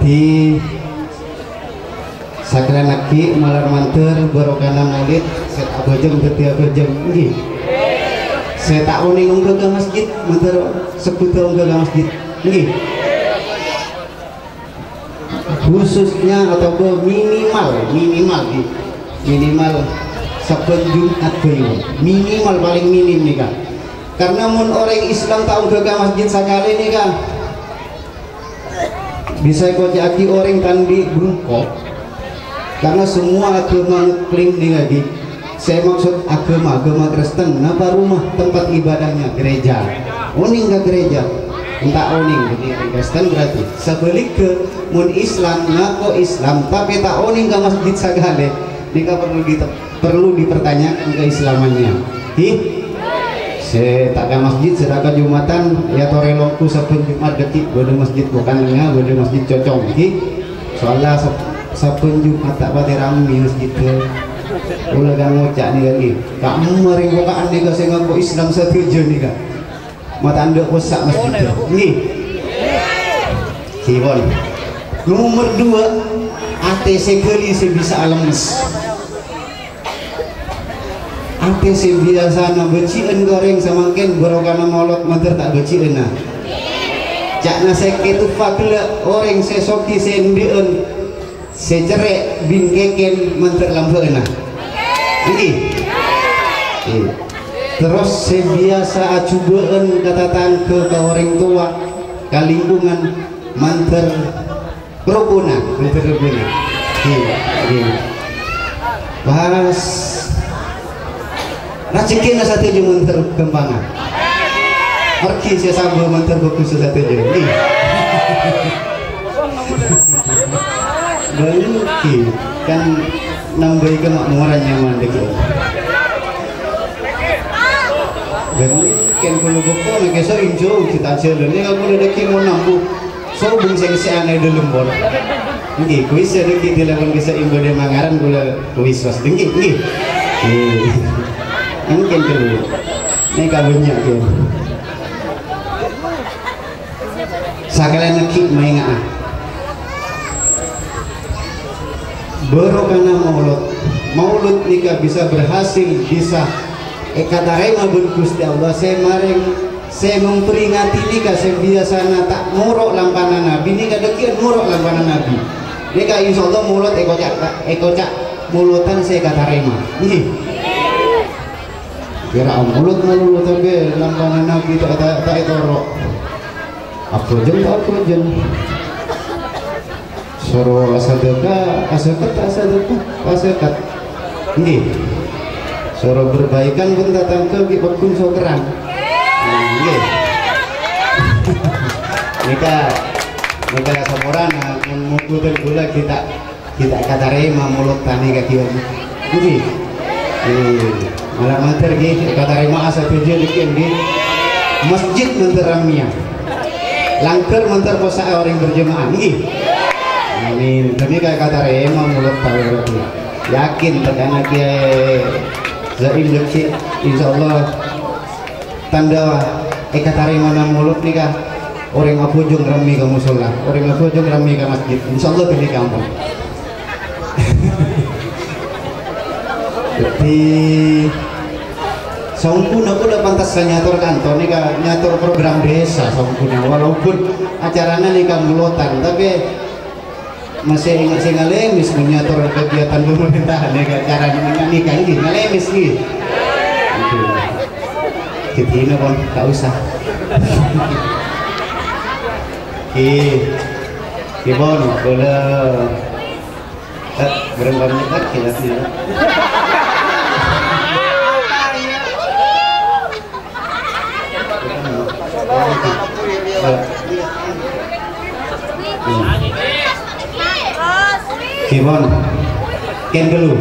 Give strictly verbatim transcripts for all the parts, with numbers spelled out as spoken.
Di sakalèyan aghi' malar mandhâr barokana Maulid, sè ta' abhâjâng dhâddhi abhâjâng, èngghi. Sè ta' onèng ongghâ ka masjid, mandhâr sebbhudhâ ongghâ ka masjid, èngghi. Khususnya otabâ minimal, minimal, èngghi. Minimal sabbhân Jumat bhâi, minimal palèng minim nèka. Karena mon orèng Islam ta' ongghâ ka masjid sakalè nèka, bisa èkoca'aghi orèng ta' andi' bengko, karena semua agama ngklaim nèka, èngghi. Sè maksud agama, agama Kristen, napa rumah tempat ibadahnya? Gereja. Onèng ka gereja, ta' onèng, dhâddhi orèng Kristen berarti. Sabhâligghâ, mon Islam, ngako Islam, tapè ta' onèng ka masjid sakalè, nèka perlu di-, perlu dipertanyakan keislamannya. Hi? Sè ta' ka masjid, sè ta' ka Jumatan, èyatorè longku sabbhân Jumat dhâggi' bâdâ masjid Bokanengnga, bâdâ masjid Cocong, ghi. Soalla sab-, sabbhân Jumat ta' patè rammè masjiddhâ. Kaulâ kan ngoca' nèka, ghi. Ka'emma rèng Bokaan nèka sè ngako Islam sadhâjâ nèka. Ma' ta' endâ' possa' masjiddhâ. Ghi. Ghi pon. Nomer dua, atè sè ghâli sè bisa alemmes. Atè sè biyasana bâji'ân ka orèng samangkèn barokana molod mandhâr ta' bâji'ânna. Ca'na sè kètopa ghellâ' orèng sè soghi sè endâ'ân, sè cerrè' bingkèkèn mandhâr lambâ'ânna. Èngghi? Èngghi. Terros sè biyasa ajhubâ'ân ka tatangghâ, ka orèng towa, ka lingkungan mandhâr Rukuna, bener rukuna. Iya, iya. Pas. Rajhekkèna sadhâjâ mandhâr ghâmpangan. Margi sè sambhâ mandhâr bhâghus sadhâjâ. Iya. Bângkè kan nambâi kemakmuran nyaman dhâggi'. Bângkè kaulâ bâkto nèka sè injhu kita jhâlân nèka kaulâ dhâggi' mon nambu. Sobung sè ngessè'ana è dâlem, pon. Èngghi, kuis sè dhâggi' dilawan kèsè imbâdhâ mangaran kaulâ kuis, was. Èngghi, èngghi. Èngghi. Mungkin dulu. Nèka bânnya', ghi. Sakalèyan èngghi maènga'a. Barokana maulud. Maulud nèka bisa berhasil, bisa èkatarèma bân Ghustè Allah sè marèng, sè memperingati nèka sè biyasana ta' moro' lampana Nabi, nèka dhâggi'ân moro' lampana Nabi. Nèka insyaallah maulud èkoca', èkoca' mauludan sè èkatarèma. Èngghi. Kèra maulud-maulud tapè lampana Nabi ta', ta', ta' ètoro'. Abhâjâng ta' abhâjâng. Soro asadhâka, asèkat ta' asadhâka? Asèkat. Èngghi. Soro berbaikan bân tatangghâ ghi' pagghun sokerran. Nah, èngghi. Nèka, nèka saporana, mon monggu bân kaulâ ghi' ta', ghi' ta' èkatarèma maulud tanè ka ghi'. Èngghi. Èngghi. Malar mandhâr, ghi, èkatarèma'a sadhâjâ nèka, ghi. Masjid mandhâr rammèyan. Langghâr mandhâr possa'è orèng berjemaah, ghi. Amin. Dhâmi ka èkatarèma maulud taon rèya. Yakin tekan Kèyaè Zaim dhâggi', insyaallah tandhâ èkatarèmana maulud nèka. Orèng abhâjâng rammè ka mosolla, orèng abhâjâng rammè ka masjid. Insyaallah ghânèka ampon. Dhâddhi, saongghuna kaulâ pantes nyator kanto nèka, nyator program dhisa saongghuna, walaupun acarana nèka molotan, tapè masih ingat sè ngalèmès mon nyator kegiatan pemerintahan nèka, acarana nèka, nèka, èngghi, ngalèmès, èngghi. Aduh. Dhâddhina, pon, ta' osa. Èngghi. Èngghi, pon, kaulâ Eh, berempat menit lagi, lagi, ya. Ghi pon. Kèng ghâllu.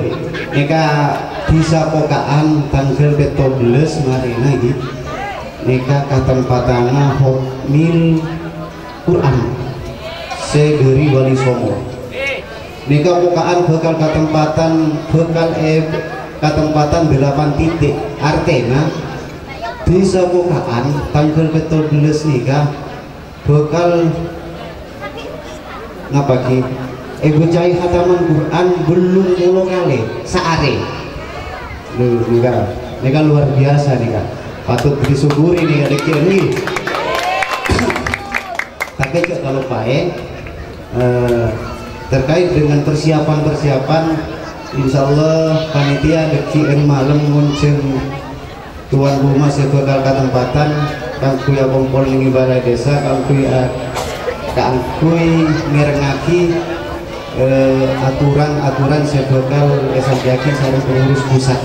Nèka dhisa Poka'an tangghâl pètto bellâs marèna, ghi. Nèka katempatanna Hotmil Quran sè dhâri Wali Songo. Nèka Poka'an bhâkal katempaten, bhâkal è-, katempaten dâlapan titik. Artèna, dhisa Poka'an tangghâl pètto bellâs nèka bhâkal Ngapa, Ki? Èbâcaè khataman Qur'an bâllung polo kalè saarè. Lho, nèka, nèka luar biasa nèka. Patut disyukuri nèka, dâgghi', èngghi. Tapè jhâ' kaloppaè, eh, terkait dengan persiapan-persiapan, insyaallah panitia dâgghi' malem ngonjhâng tuan rumah sè bhâkal katempatan kaangghuy akompol neng è balai dhisa kaangghuy, eh, kaangghuy ngèrèngngaghi, eh, aturan-aturan sè bhâkal èsampèyaghi sareng pengurus pusat.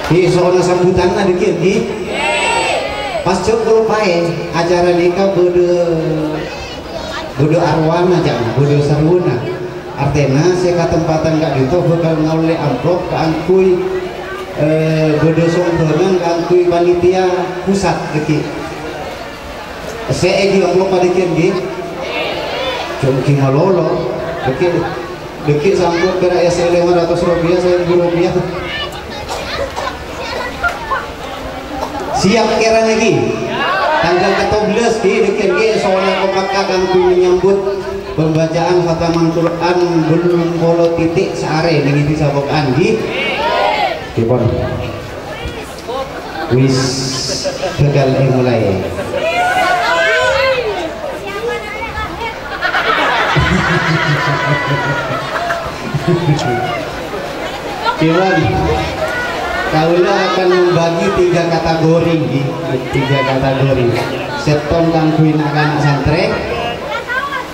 Ghi, so'ona sambutanna dâgghi', ghi. Pas jhâ' kaloppaè, acara nèka bâdâ, bâdâ arwana, jhâ', bâdâ sarrona. Artèna sè katempatan ka'dinto bhâkal ngaollè amplop kaangghuy, eh, bâdâ sombhângan kaangghuy panitia pusat, dâgghi'. Sè èngghi amplop padâ, ghi? Jhâ' ghi malolo. Dâgghi', dâgghi' sampon pèra' èssè lèma ratos ropèya, saèbu ropèya. Siap kèra nèka, ghi? Tangghâl katobellâs, ghi, dâgghi' ghi, so'ona kompak kaangghuy menyambut pembacaan khataman Qur'an bâllung polo titik saarè neng è dhisa Bokan, ghi? Ghi pon. Wis, bhâkal èmolaè. Ghi pon, kaulâ akan membagi tiga kategori, ghi. Tiga kategori. Sèttong kaangghuy na'-kana' santrè,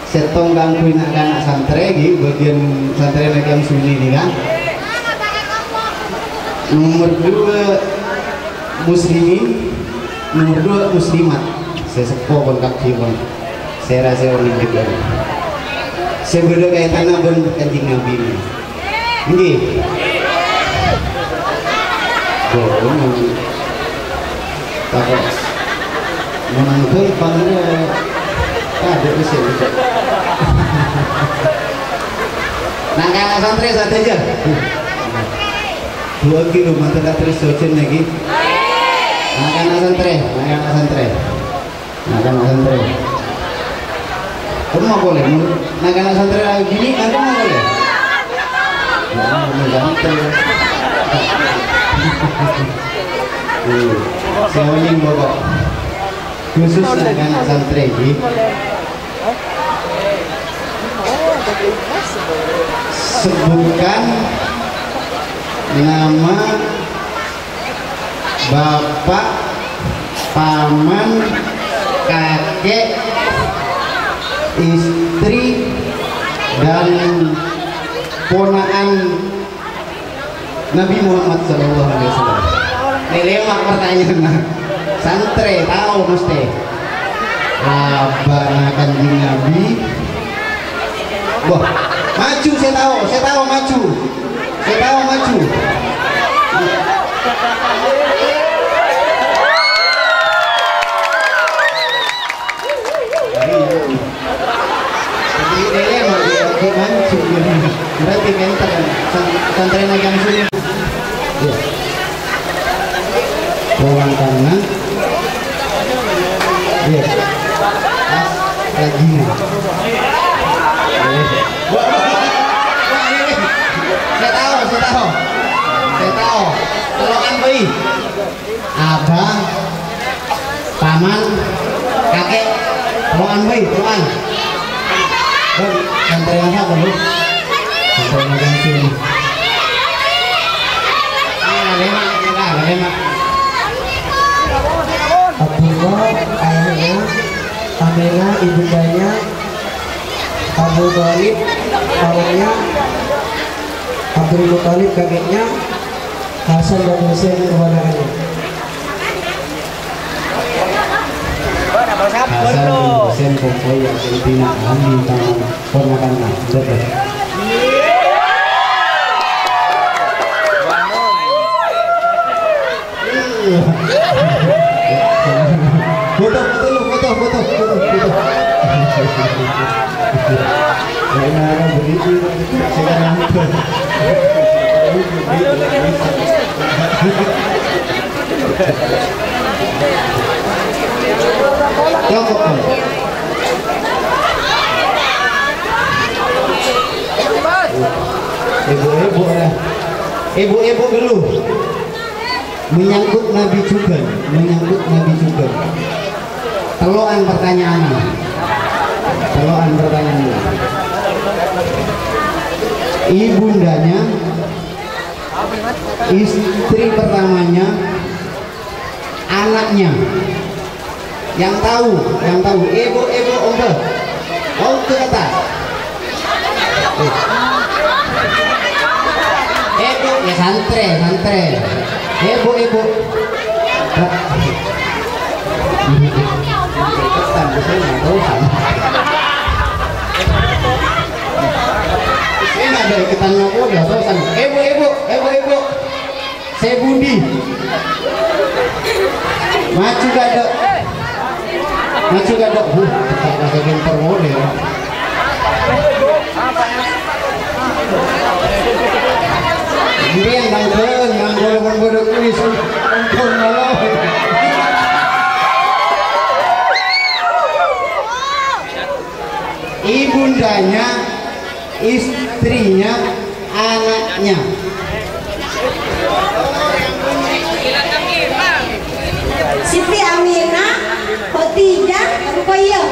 sèttong kaangghuy na'-kana' santrè, ghi, bâgiyân santrèna Kèyaè Suni nèka. Nomor dua muslimin, nomor dua muslimat. Sè seppo pon kabbhi pon. Sè ra-, sè onèng bhâdhân. Sè bâdâ kaètanna bân Kanjeng Nabi. Èngghi. Bârung. Tako'. Mon ghâmpang, eh, adâ' isè. Na'-kana' santrè sadhâjâ. Duwâ' kilo mantan terus sojen lagi. Na'-kana' santrè, na'-kana' santrè. Na'-kana' santrè. Kemma polè, na'-kana' santrè lagi ni, kemma polè. Ya, ini ganteng. Tuh, sè onèng pokok. Khusus na'-kana' santrè, ghi. Sebutkan nama bapak, paman, kakek, istri, dan ponakan Nabi Muhammad sallallahu alaihi wasallam. Lè-, lèma' pertanyaanna. Santrè tao mastè. Abâna Kanjeng Nabi. Wah, maju, sè tao, sè tao maju. Sè tao maju. Jadi, lele, mau di, di mancung, ya. Berarti pinter, kan? San-, santrèna Kèyaè Suni. Iya. Ponakanna. Iya. Pas lagi. Iya. Wah, wah, wah, ini. Sè tao, sè tao. Sè tao. Telokan, Boy. Abah, paman, kakek, tello'an, Boy, tello'an. Bun, santrèna sapa, Bun? Santrèna Jamsil. Ah, lèma', lèma', lèma'. Abdullah, ayahnya, Aminah, ibundanya, Abu Thalib, pamannya, Abdul Muthalib, kakeknya, Hasan dan Husain, keponakannya. Hasan bin Husain, Kokoy, Argentina, Hamdi, Taman, ponakanna. Betul. Foto, foto lu, foto, foto, foto, foto. Cokop, Bang. Ibu-ibu ghâllu. Menyangkut Nabi Judan, menyangkut Nabi Judan. Tello'an pertanyaanna. Tello'an pertanyaanna. Ibundanya, istri pertamanya, anaknya. Yang tahu, yang tahu. Ibu-ibu, ongghâ. Ongghâ kata. Ibu, ya santre, santre. Ibu-ibu. Ini ada iketan apa ya, terusan. Ibu-ibu, ibu-ibu. Sè budi. Maju kado'. Maju kado'. Huh, tak kasih pinter model. Sampeyan nangkeng, nangkeng pon bodo kuwi, sempurna loh. Ibundanya, istrinya, anaknya. Siti Aminah, Khadijah, Ruqayyah.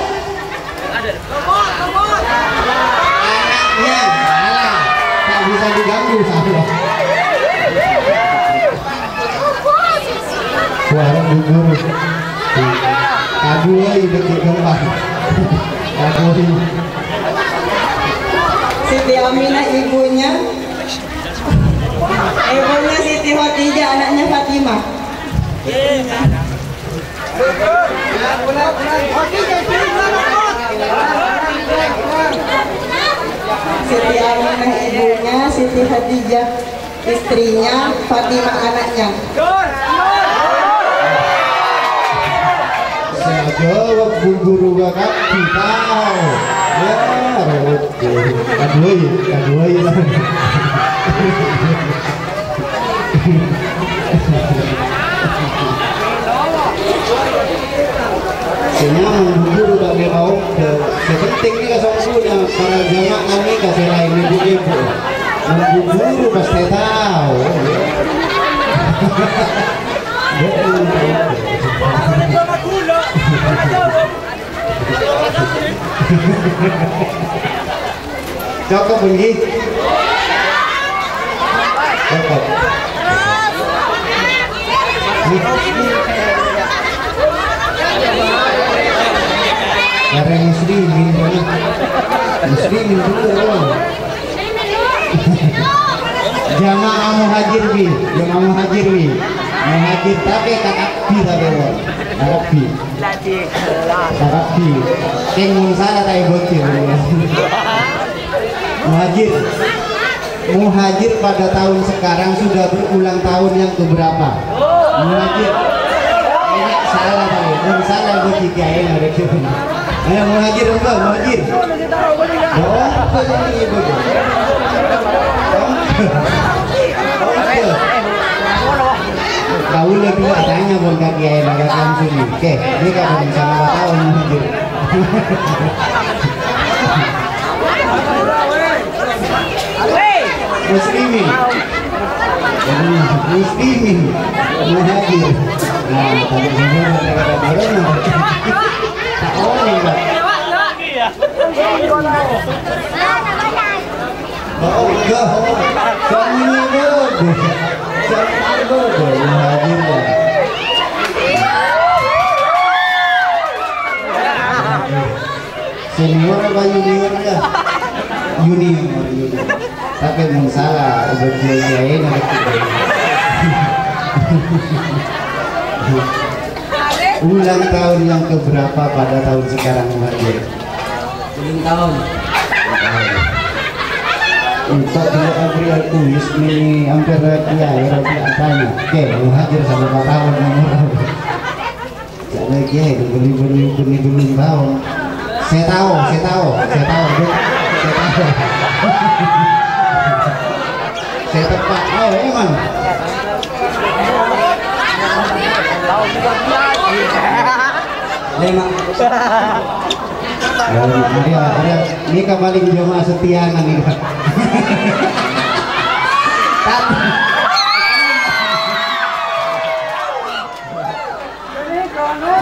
Anaknya, salah. Tak bisa diganggu, salah. Warung bubur. Kadua itu gempar. Kadua. Siti Aminah ibunya. Ibunya Siti Khadijah, anaknya Fatimah. Siti Aminah ibunya, Siti Khadijah istrinya, Fatimah anaknya. Saya jawab, Bu Guru, Kakak tahu. Ya, rewel. Kadua, kadua. Sè nyaman bubur ta' kèra ombâ. Sè penting nèka songghuna para jamaah nèka sè laèn ibu-ibu. Mon bubur pastè tao. Cokop, ngghi? Cokop. Karena muslimin, muslimin dulu. Jamaah muhajir, bi. Jamaah muhajir, bi. Muhajir, tapè kakabbi, tapè, won. Kakabbi. Kakabbi. Kèng mon sala ta' èbâghi. Muhajir. Muhajir pada tahun sekarang sudah berulang tahun yang keberapa? Muhajir. Ini sala ta'? Mon sala èbâghi kiyaè, ngarep. Ayo, muhajir, enggak, muhajir. Oh, apa jadi ibu? Kaulâ dua tanya pon ka kiyaè, maka langsung. Oke, ini kapan sama tahu muhajir. Muslimin. Muslimin. Muhajir. Nah, tadi bener, tadi bener. Tak boleh, Pak. Oh, enggak. Kamu ini bagus. Kamu ini bagus. Muhajir, ya. Senior apa junior, ya? Junior, junior. Tapè mon sala, udah kiyaè, ngerti. Ulang tahun yang keberapa pada tahun sekarang, Muhajir? Ulang tahun. Untuk dia beri aku, ini hampir kiyaè, berarti apanya? Oke, Muhajir sama Pak Tahun nomor. Jâ' laghi, eh, bânnè, bânnè, bânnè, bânnè taon. Sè tao, sè tao, sè tao, Bu. Sè tao. Sè teppa'. Oh, emang. Lèma'. Lèma'. Arèya, arèya. Nèka palèng jamaah setiana nèka.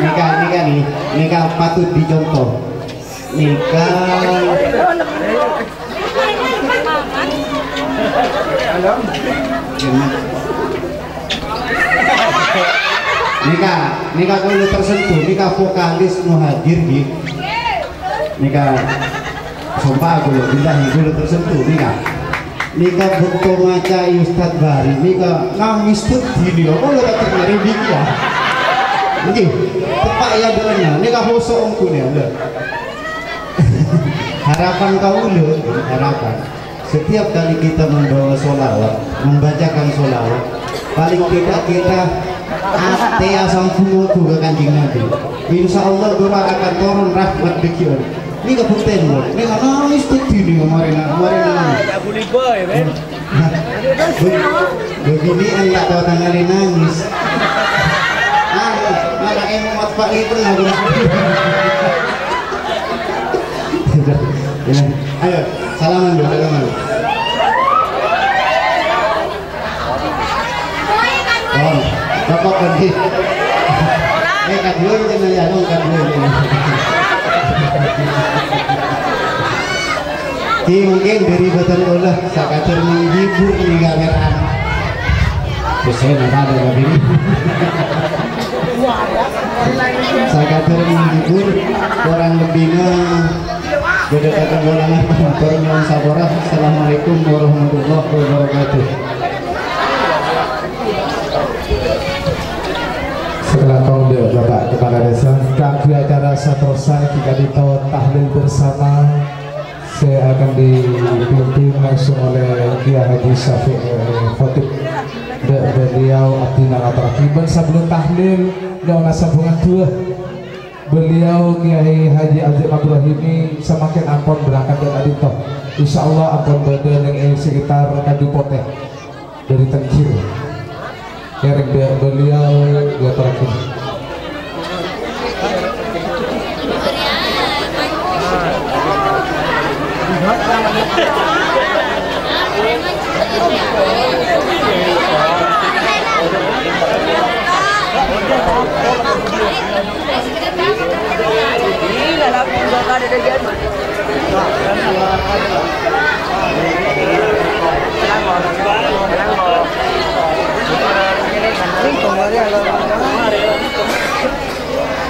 Nèka, nèka nè, nèka patut dicontoh. Nèka. Nèka, nèka kaulâ tersentuh, nèka vokalis Muhajir, ghi. Nèka, sompa kaulâ, billahi kaulâ tersentuh, nèka. Nèka bâkto maca Ustadz Bari, nèka nangès dhâddhi nèka, kaulâ ta' terima rèdhi ya. Ngghi, teppa' ya, nèka hoso' ongghu nèka, lho. Harapan kaulâ, harapan. Setiap kali kita membawa sholawat, membacakan sholawat, paling tidak kita atè asambhung ka Kanjeng Nabi. Insya Allah, doa akan turun rahmat dâgghi'ân. Nèka bhuktèna, nèka nangès dhâddhi nèka marèna, marèna nangès. Bâ-, bâbinè'an ta' tao tangalè nangès. Ah, malah emosi, Pak, itu lah. Ya. Ayo, salaman dulu, salaman. Oh, cocok lagi. Eh, kadua aja, ya, dong, kadua aja. Ki, mungkin dari bâdân olah sakadar menghibur nih kameraan. Terus saya nggak ada lagi. Sakadar menghibur, kurang lebihnya bâdâ katenggolana, matur nuwun sapora. Assalamualaikum warahmatullahi wabarakatuh. Sakalangkong dâ' Bapak Kepala Desa, kaangghuy acara saterrossa ghi' ka'dinto tahlil bersama sè akan dipimpin langsung oleh Kiai Haji Syafiq, eh, Khatib. Dâ' beliau abdhina ngatorraghi bân sabellunna tahlil, nyo'ona sambhungan du'a. Beliau Kiai Haji Azim Abdul Rahimi samangkèn ampon berangkat dâ' ka'dinto. Insyaallah ampon bâdâ neng è sekitar Tanjung Poteh. Dari Tengkir. Kèrèng beliau ya terakhir.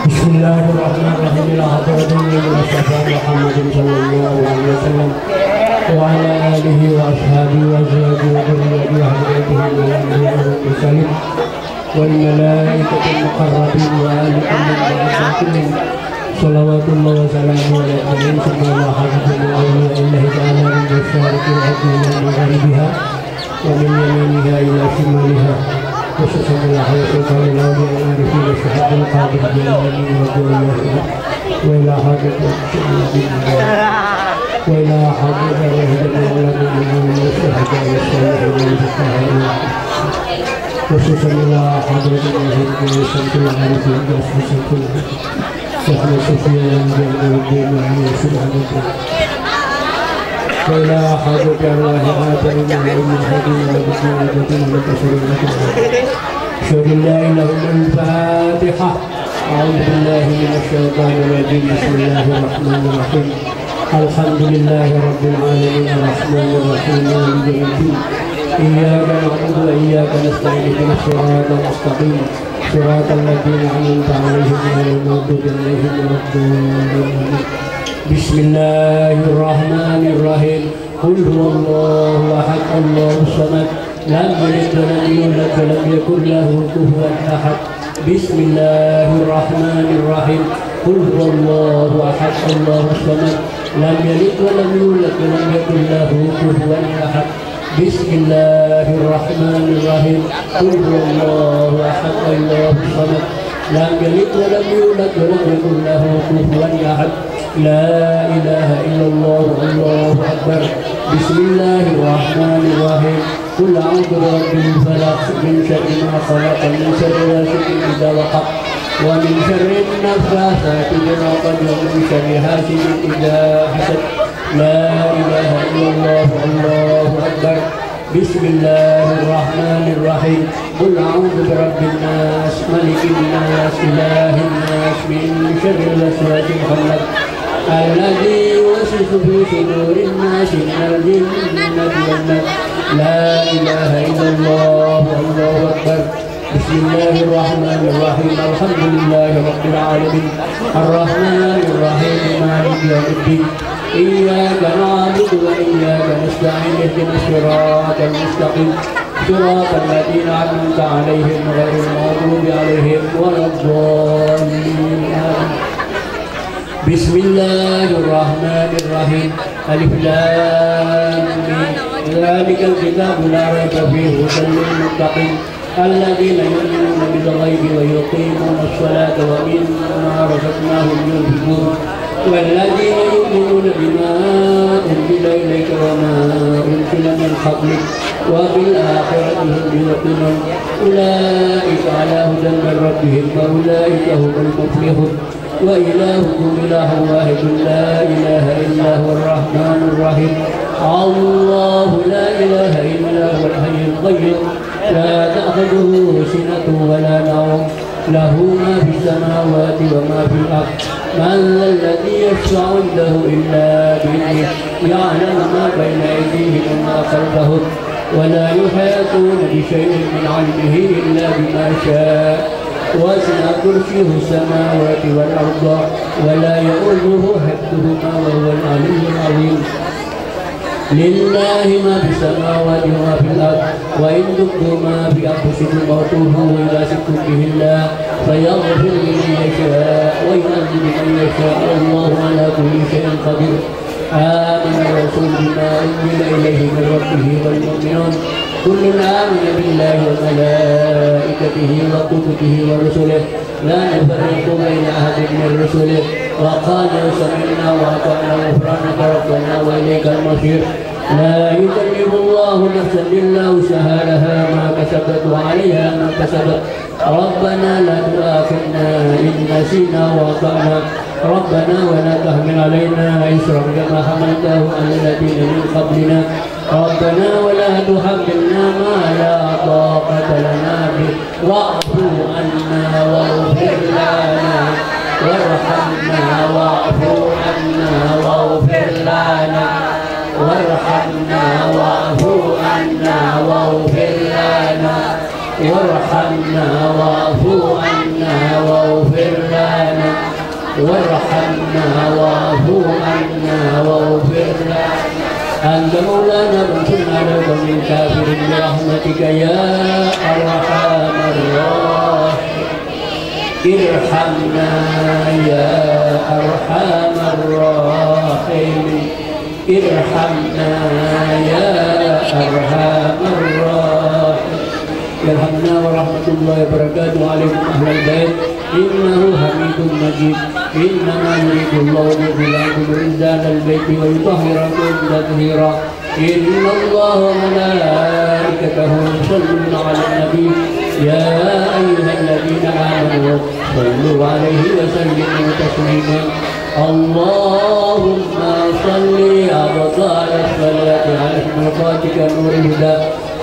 بسم الله الرحمن الرحيم. إلى حضرة النبي المصطفى محمد صلى الله عليه وسلم وعلى آله وأصحابه وأزواجه وذريته وأهل بيته من الأنبياء والمرسلين والملائكة المقربين وآل كل وأصحاب كل صلوات الله وسلامه عليه أجمعين. ثم إلى حضرة أولياء الله تعالى من مشارق الأرض إلى مغاربها ومن يمينها إلى شمالها. خصوصا إلى حضرة سلطان الأولياء العارفين الشيخ عبد القادر الجيلاني رضي الله عنه. وإلى حضرة وإلى حضرة العلماء العلماء والشهداء والصالحين والفقهاء. خصوصا إلى حضرة الشيخ عبد القادر الجيلاني رضي الله عنه. شيخنا سفيان جلال الدين وعلي سبحانه. وإلى حضرة أرواح آبائنا وأمهاتنا وجدودنا وجدودنا المنتصرين. أشهد أن لا إله إلا الله. الفاتحة. أعوذ بالله من الشيطان الرجيم. بسم الله الرحمن الرحيم. الحمد لله رب العالمين. الرحمن الرحيم. مالك يوم الدين. إياك نعبد وإياك نستعين. اهدنا الصراط المستقيم. صراط الذين أنعمت عليهم غير المغضوب عليهم ولا الضالين. بسم الله الرحمن الرحيم. قل هو الله أحد، الله الصمد، لم يلد ولم يولد ولم يكن له كفوا أحد. بسم الله الرحمن الرحيم. قل هو الله أحد، الله الصمد، لم يلد ولم يولد ولم يكن له كفوا أحد. بسم الله الرحمن الرحيم. قل هو الله أحد، الله الصمد، لم يلد ولم يولد ولم يكن له كفوا أحد. لا إله إلا الله، الله أكبر. بسم الله الرحمن الرحيم. قل أعوذ برب الفلق، من شر ما خلق، من شر غاسق إذا وقب، ومن شر النفاثات في العقد، ومن شر حاسد إذا حسد. لا إله إلا الله، الله أكبر. بسم الله الرحمن الرحيم. قل أعوذ برب الناس، ملك الناس، إله الناس، من شر الوسواس الخناس، الذي يوسوس في صدور الناس، من الجنة والناس. لا إله إلا الله، الله أكبر. بسم الله الرحمن الرحيم. الحمد لله رب العالمين. الرحمن الرحيم. مالك يوم الدين. إياك نعبد وإياك نستعين. اهدنا الصراط المستقيم. صراط الذين أنعمت عليهم غير المغضوب عليهم ولا الضالين. آمين. بسم الله الرحمن الرحيم. ألف لام ميم. ذلك الكتاب لا ريب فيه هدى للمتقين. الذين يؤمنون بالغيب ويقيمون الصلاة ومما رزقناهم ينفقون. والذين يؤمنون بما أنزل إليك وما أنزل من قبلك وبالآخرة هم يوقنون. أولئك على هدى من ربهم وأولئك هم المفلحون. وإلهكم إله واحد لا إله إلا هو الرحمن الرحيم. الله لا إله إلا هو الحي القيوم لا تأخذه سنة ولا نوم له ما في السماوات وما في الأرض. من ذا الذي يشفع عنده إلا بإذنه يعلم ما بين أيديهم وما خلفهم ولا يحيطون بشيء من علمه إلا بما شاء وسع كرسيه السماوات والأرض ولا يؤوده حفظهما وهو العلي العظيم. لله ما في السماوات وما في الأرض وإن تبدوا ما في أنفسكم أو تخفوه يحاسبكم به الله فيغفر لمن يشاء ويعذب من يشاء والله على كل شيء قدير. آمن الرسول بما أنزل إليه من ربه والمؤمنون كل آمن بالله وملائكته وكتبه ورسله لا نفرق بين أحد من رسله وقالوا سمعنا وأطعنا غفرانك ربنا وإليك المصير. لا يكلف الله نفسا إلا وسعها لها ما كسبت وعليها ما اكتسبت ربنا لا تؤاخذنا إن نسينا وأخطأنا ربنا ولا تحمل علينا إصرا كما حملته على الذين من قبلنا ربنا ولا تحملنا ما لا طاقة لنا به واعف عنا واغفر لنا وارحمنا واعف عنا واغفر لنا وارحمنا واعف عنا واغفر لنا وارحمنا واعف عنا واغفر لنا وارحمنا واعف عنا واغفر لنا. أنت مولانا فانصرنا على القوم الكافرين برحمتك يا أرحم الراحمين. ارحمنا يا أرحم الراحمين. ارحمنا يا أرحم الراحمين. يرحمنا ورحمة الله وبركاته عليكم أهل البيت إنه حميد مجيد. إنما يريد الله ليذهب عنكم رجز أهل البيت ويطهركم تطهيرا. إن الله وملائكته يصلون على النبي يا أيها الذين آمنوا صلوا عليه وسلموا تسليما. اللهم صل أفضل الصلاة على مخلوقاتك نور الهدى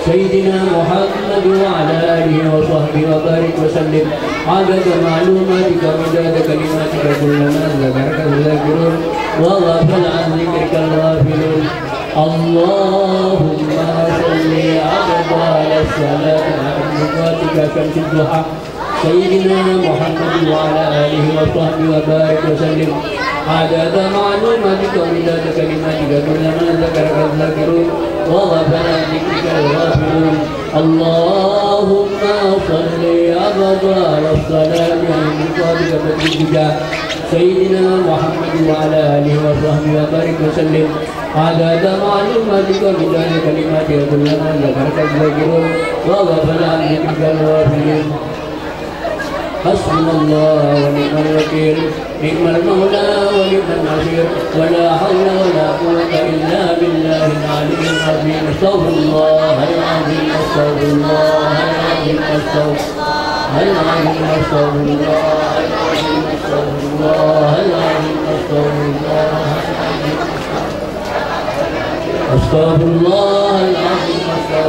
سيدنا محمد وعلى آله وصحبه وبارك وسلم عدد معلوماتك ومداد كلماتك كلما ذكرك الذاكرون وغفل عن ذكرك الغافلون. اللهم صل أفضل الصلاة على مخلوقاتك شمس الضحى سيدنا محمد وعلى آله وصحبه وبارك وسلم عدد معلوماتك ومداد كلماتك كلما ذكرك الذاكرون وغفل عن ذكرك الغافلون. اللهم صل أفضل الصلاة على مخلوقاتك بدر الدجى سيدنا محمد وعلى آله وصحبه وبارك وسلم عدد معلوماتك ومداد كلماتك كلما ذكرك الذاكرون وغفل عن ذكرك الغافلون. حسبنا الله ونعم الوكيل، نعم المولى ونعم النصير، ولا حول ولا قوة إلا بالله العلي العظيم. أستغفر الله العظيم، أستغفر الله العظيم، أستغفر الله العظيم، أستغفر الله العظيم، أستغفر الله العظيم، أستغفر الله العظيم. أستغفر الله العظيم، أستغفر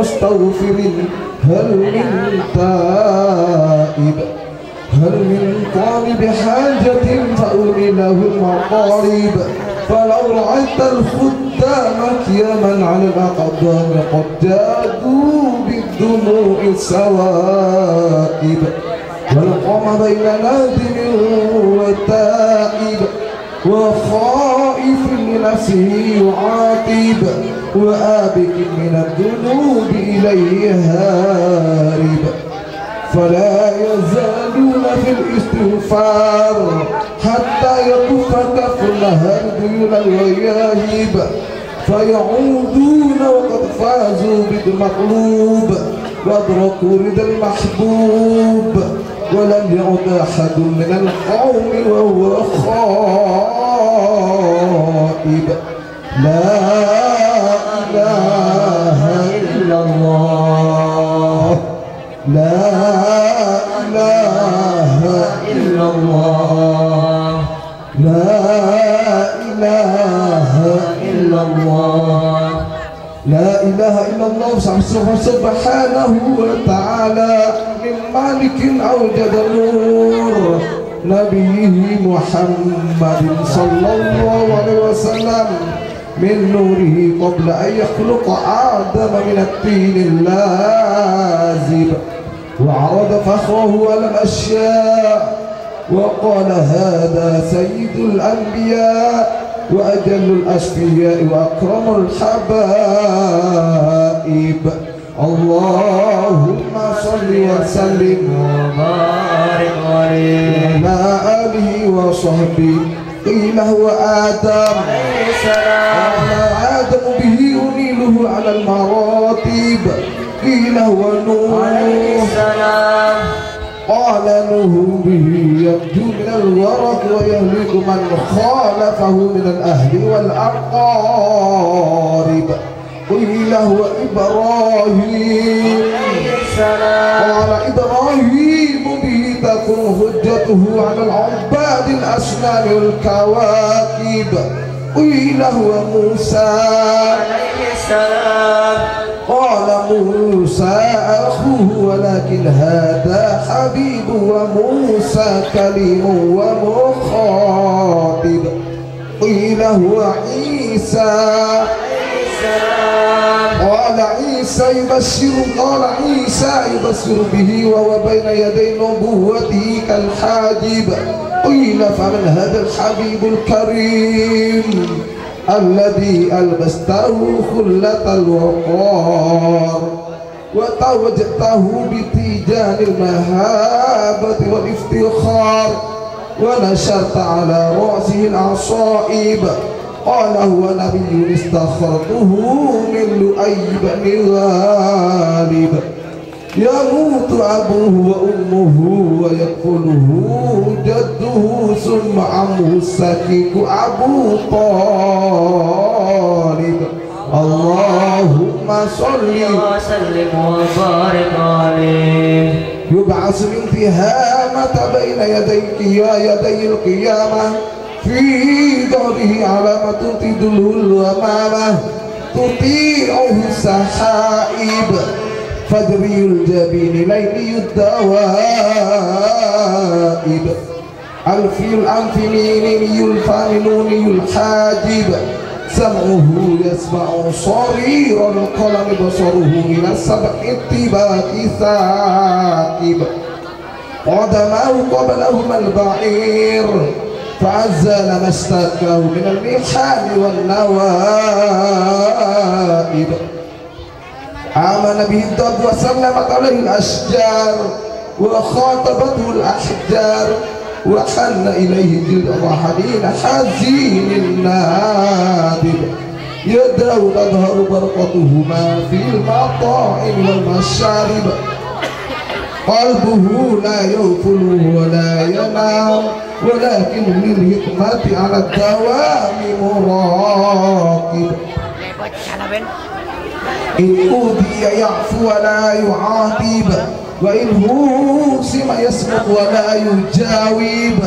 مستغفر، هل من تائب، هل من طالب حاجة فأولي له المطالب. فلو رأيت الخدام قياما على الأقدام قد جادوا بالدموع السوائب. والقوم بين نادم وتائب، وخائف لنفسه يعاتب، وآبق من الذنوب إليه هارب. فلا يزالون في الاستغفار حتى يكف كف النهار ذيول الوياهب. فيعودون وقد فازوا بالمطلوب وأدركوا رضا المحبوب، ولم يعد أحد من القوم وهو خائب. لا إله إلا الله. لا إله إلا الله. لا إله إلا الله. لا إله إلا الله. سبحانه وتعالى من مالك أوجد نور نبيه محمد صلى الله عليه وسلم من نوره قبل أن يخلق آدم من الطين اللازب، وعرض فخره على الأشياء وقال: هذا سيد الأنبياء وأجل الأصفياء وأكرم الحبائب. اللهم صل وسلم وبارك عليه وعلى آله وصحبه. قيل هو آدم. عليه السلام. قال: آدم به أنيله على المراتب. قيل هو نوح. عليه السلام. قال: نوح به ينجو من الغرق ويهلك من خالفه من الأهل والأقارب. قيل هو إبراهيم. عليه السلام. قال: إبراهيم به تكون حجته على العباد الأصنام والكواكب. قيل هو موسى. عليه السلام. قال: موسى أخوه ولكن هذا حبيب وموسى كليم ومخاطب. قيل هو عيسى. قال عيسى يبشر، قال عيسى يبشر به وهو بين يدي نبوته كالحاجب. قيل: فمن هذا الحبيب الكريم الذي ألبسته خلة الوقار؟ وتوجته بتيجان المهابة والافتخار، ونشرت على رأسه العصائب. قال: هو نبي استخرته من لؤي بن غالب. يموت أبوه وأمه ويكفله جده ثم عمه الشقيق أبو طالب. اللهم صل وسلم وبارك عليه. يبعث من تهامة بين يدي، يدي القيامة، في ظهره علامة تدل الغمامة، تطيعه السحائب، فجري الجبين ليلي الدوائب. ألفي الأنف ميمي الفم نوني الحاجب، سمعه يسمع صرير القلم، بصره إلى السبع الطباق ثاقب. قدماه قبلهما البعير، فأزال ما اشتكاه من المحن والنوائب. آمن به الدب وسلمت عليه الأشجار وخاطبته الأحجار وحن إليه جلد الرحمين حزين نادب. يداه تظهر برقتهما في المطاعم والمشارب. قلبه لا يغفل ولا ينام، ولكن للحكمة على الدوام مراقب. إن أوذي يعفو ولا يعاتب، وإن هوشم يصمت ولا يجاوب.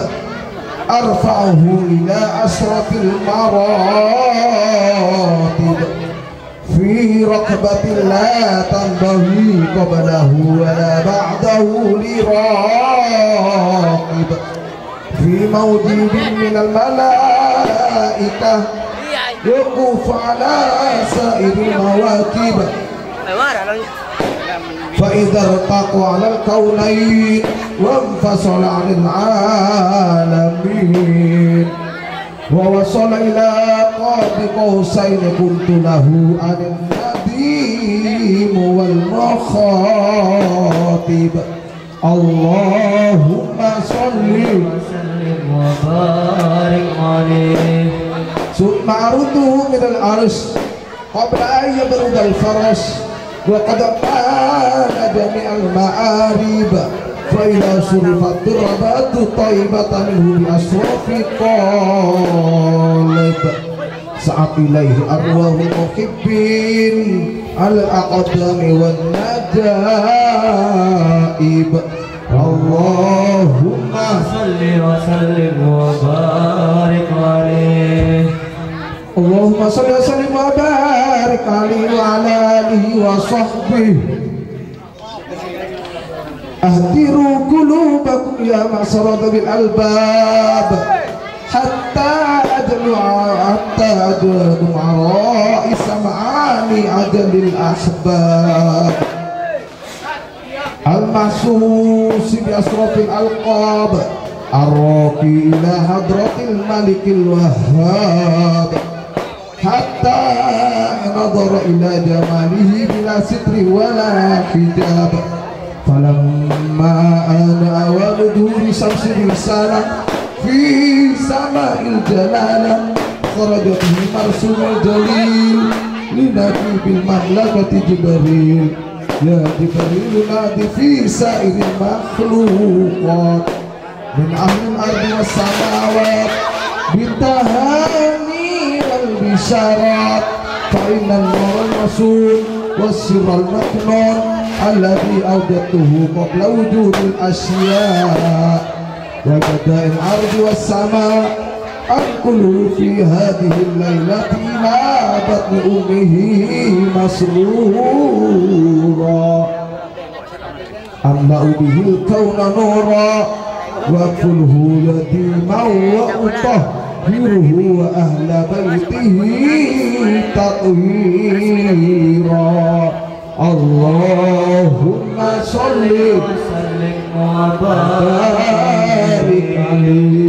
أرفعه إلى أشرف المراتب. رغبة لا تنبغي قبله ولا بعده لراغب، في موجد من الملائكة يطوف على سائر المواكب، فإذا ارتقى على الكونين وانفصل عن العالمين ووصل إلى قاب قوسين كنت له أنا النديم والمخاطب. اللهم صل وسلم وبارك عليه. ثم عرضه من العرش قبل أن يبرز الفرش، وقد قال جميع المآرب، فإذا صرفت التربة الطيبة منه بأشرف قالب، سعت إليه أرواح المحبين على الأقدام والنجائب. اللهم صل وسلم وبارك عليه. اللهم صل وسلم وبارك عليه وعلى آله وصحبه. أهدروا قلوبكم يا معشر ذوي الألباب، حتى أجمع، حتى أجمع رأس معاني أجل الأحباب. المخصوص بأشرف الألقاب، الراقي إلى حضرة الملك الوهاب، حتى نظر إلى جماله بلا ستر ولا حجاب، فلما آن أوان ظهور شمس الرسالة في سماء الجلالة، خرج به مرسوم الجليل لنبي بالمملكة جبريل. يا جبريل نادي في سائر المخلوقات من أهل الأرض والسماوات بالتهاني والبشارات، فإن النور الموصول والسر المكنون الذي أوجدته قبل وجود الأشياء وبدائع الأرض والسماء أنقله في هذه الليلة إلى بطن أمه مسرورا، أملأ به الكون نورا، واكفله يتيما وأطهره وأهل بيته تطهيرا. اللهم صل وسلم وبارك عليه.